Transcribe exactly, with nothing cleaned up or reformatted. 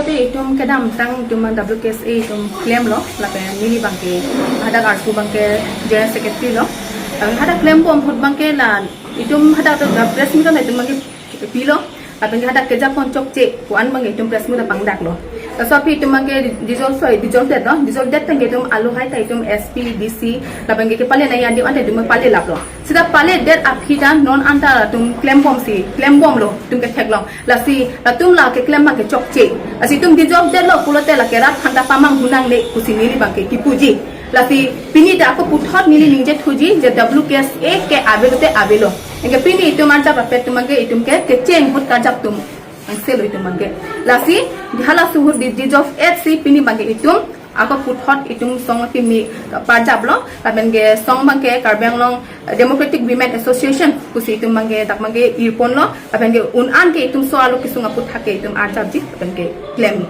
Te itum kedamtang itum W K S A itum klemlo, lapen neli abangke hadak arpu abangke General Secretary lo. Lapen hadak klembom ahut abangke la itum hadak ta press meet lo, itum abangke pilo. Lapen hadak kejapon chokche pu-an abangke itum press meet pangdaklo. Laso aphi itum abangke dissolve, dissolve detlo, dissolve det tangte itum alohai ta itum S P, D C, lapen ke kepale nangji andi ante itum pale laplo. Seta pale det aphi ta non anta itum klembomsi, klembomlo, itum ketheklong. Lasi latum la keklem abangke chokche. Lasi itum dissolve detlo pulote lake rat aphanta pamanghu nangne pusi neli abangke kipuji. Lasi pini ta ako puthot neli ningje thuji je W K S A ke avelo te avelo. Anke pini itum arjap rapet atum abangke itum ke kecheng ahut karjap atum angselo itum abangke. Lasi halaso ahut di dissolve etsi pini abangke itum ako puthot itum song kimi parjaplo, lapen ke song abangke Karbi Anglong Democratic Women Association pusi itum abangke dak abangke irponlo, lapen ke un-an ke itum so-arlo kesung aputhak ke itum arjapji, lapen ke klem.